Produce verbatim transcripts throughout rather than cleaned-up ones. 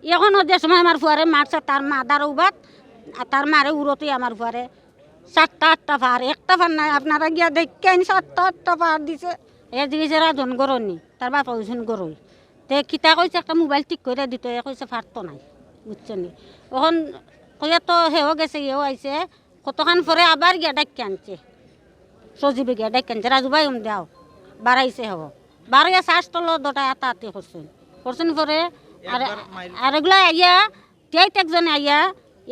এখনো যে সময় আমার ফুয়ারে মারছে, তার মা দারৌবাত, আর তার মারে উড়তই আমার ফুয়ারে সাতটা আটটা ফার, একটা ফার নাই। আপনারা গিয়া দেখইন, সাতটা আটটা ফার দিছে। এ জিজ্ঞেস রাজন গরনি, তার বাপ ওইজন গরই। তে কিতা কইছে, একটা মোবাইল ঠিক করে দিত, এ কইছে ফারতো নাই, বুঝছেন নি? অখন কইয়া তো হেও গেছে, এও আইছে, কতক্ষণ পরে আবার গিয়া ডাকিয়া আনছে, সজীবে গিয়া ডাকিয়া আনছে, "রাজু ভাই, উম দেও।" বাড়াইছে হব, বাড়াইয়া শ্বাস তলো দুটায় আতাআতি করছইন, করছইন পরে আর, আর এগুলা আইয়া, টেট একজনে আইয়া,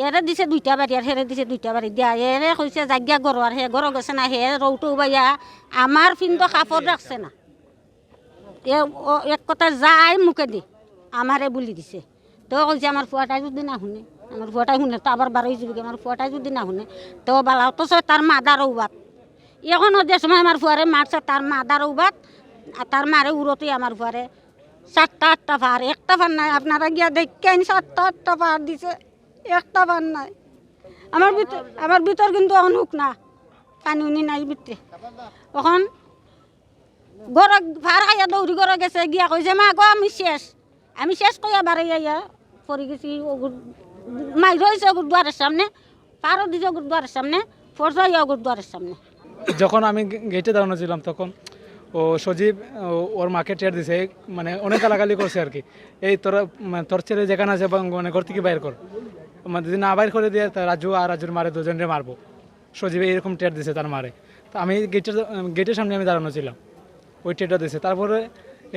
এরে দিছে দুইটা বাড়ি আর হেরে দিছে দুইটা বাড়ি দিয়া, এরে কইছে, "যাগিয়া গরো", আর হে গরো গেছে না, হে রৌটো উবাইয়া আমার ফিন্দো কাপড় রাখছে না। এ, ও এক কথা যায় মুখে দি, আমারে বুলি দিছে। তো কইছে, "আমার ফুয়াটায় যদি না হুনে, আমার ফুয়াটায় হুনে তো আবার বারই যাইবো, আমার ফুয়াটায় যদি না হুনে, তো বালা।" অথচ তার মা দারৌবাত। এখনো যে সময় আমার ফুয়ারে মারছে, তার মা দারৌবাত, আর তার মারে উড়তই আমার ফুয়ারে সাতটা আটটা ফার, একটা ফার নাই। আপনারা গিয়া দেখইন, সাতটা আটটা ফার দিছে, একটা ফার নাই। আমার ভিতর, আমার ভিতর কিন্তু অখন হুক না, পানি উনি নাই ভিতরে। অখন গরো ফার খাইয়া দৌড়ি গরো গেছে, গিয়া কইছে, "মা গো, আমি শেষ।" আমি শেষ কইয়া বাড়াই আইয়া পড়ি গেছি, ওগুর মাইর হইছে ওগুর দুয়ারের সামনে, ফারও দিছে ওগুর দুয়ারের সামনে, ফরজা হইয়া ওগুর দুয়ারের সামনে। যখন আমি গে-, গেটে দাঁড়ানো ছিলাম, তখন ও সজীব, ও, ওর মাকে টের দিছে, মানে, অনেক গালাগালি করছে আর কি। "এই তোরা, মানে, তোর ছেলে যেখানে আছে, বা-, মানে, ঘর থেকে বাইর কর, মানে, যদি না বাইর করে দিয়ে, তা রাজু আর রাজুর মারে দুজনরে মারবো।" সজীবে এরকম টের দিছে তার মারে। তো আমি গেটের, গেটের সামনে আমি দাঁড়ানো ছিলাম, ওই টেরটা দিছে। তারপরে,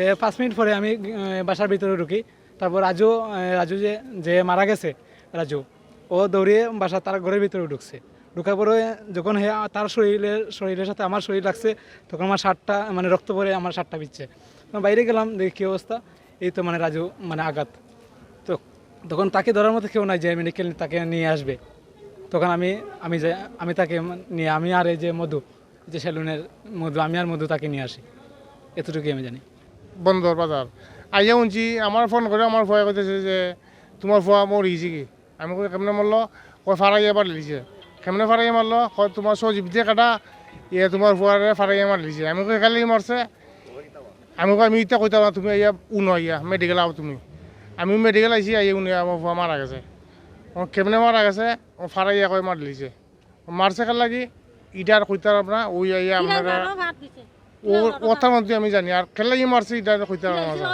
এ, পাঁচ মিনিট পরে আমি, এ, বাসার ভিতরে ঢুকি। তারপর রাজু, এ, রাজু যে, যে মারা গেছে, রাজু, ও দৌড়িয়ে বাসা, তার ঘরের ভিতরে ঢুকছে। ঢুকার পরে যখন হে, তার শরীরে, শরীরের সাথে আমার শরীর লাগছে, তখন আমার শার্টটা, মানে, রক্ত পড়ে আমার শার্টটা ভিজছে। আমি বাইরে গেলাম, দেখি কী অবস্থা, এই তো, মানে, রাজু, মানে, আঘাত। তো তখন তাকে ধরার মতো কেউ নাই যে মেডিকেল তাকে নিয়ে আসবে। তখন আমি, আমি যাই, আমি তাকে নিয়ে, আমি আর এই যে মধু, যে সেলুনের মধু, আমি আর মধু তাকে নিয়ে আসি। এতটুকুই আমি জানি। বন্দর বাজার আইয়া হুনছি, আমার ফোন করে আমার ফুয়ায় কইতেছে যে, "তোমার ফুয়া মরি গেছে কি?" আমি কই, "কেমনে মরলো?" কয়, "ফারাইয়া মারি লিছে।" "কেমনে ফারাইয়া মারলো?" কয়, "তোমার সজীব যে কাটা, ইয়ে তোমার ফুয়ারে ফারাইয়া মারি লিছে।" আমি কই, "কালি মারছে?" আমি কই, "আমি ইতা কইতাম না, তুমি আইয়া উনো আইয়া মেডিকেল আও তুমি।" আমি মেডিকেল আইছি, আইয়া উনি আমার ফুয়া মারা গেছে। ও কেমনে মারা গেছে? ও ফারাইয়া কয় মারি লিছে। মারছে কার লাগি? ইটা আর কইতাম না, ওই আইয়া আপনারা ও কথার মধ্যে আমি জানি, আর কেন লাগি মারছে ইটা আর কইতাম না।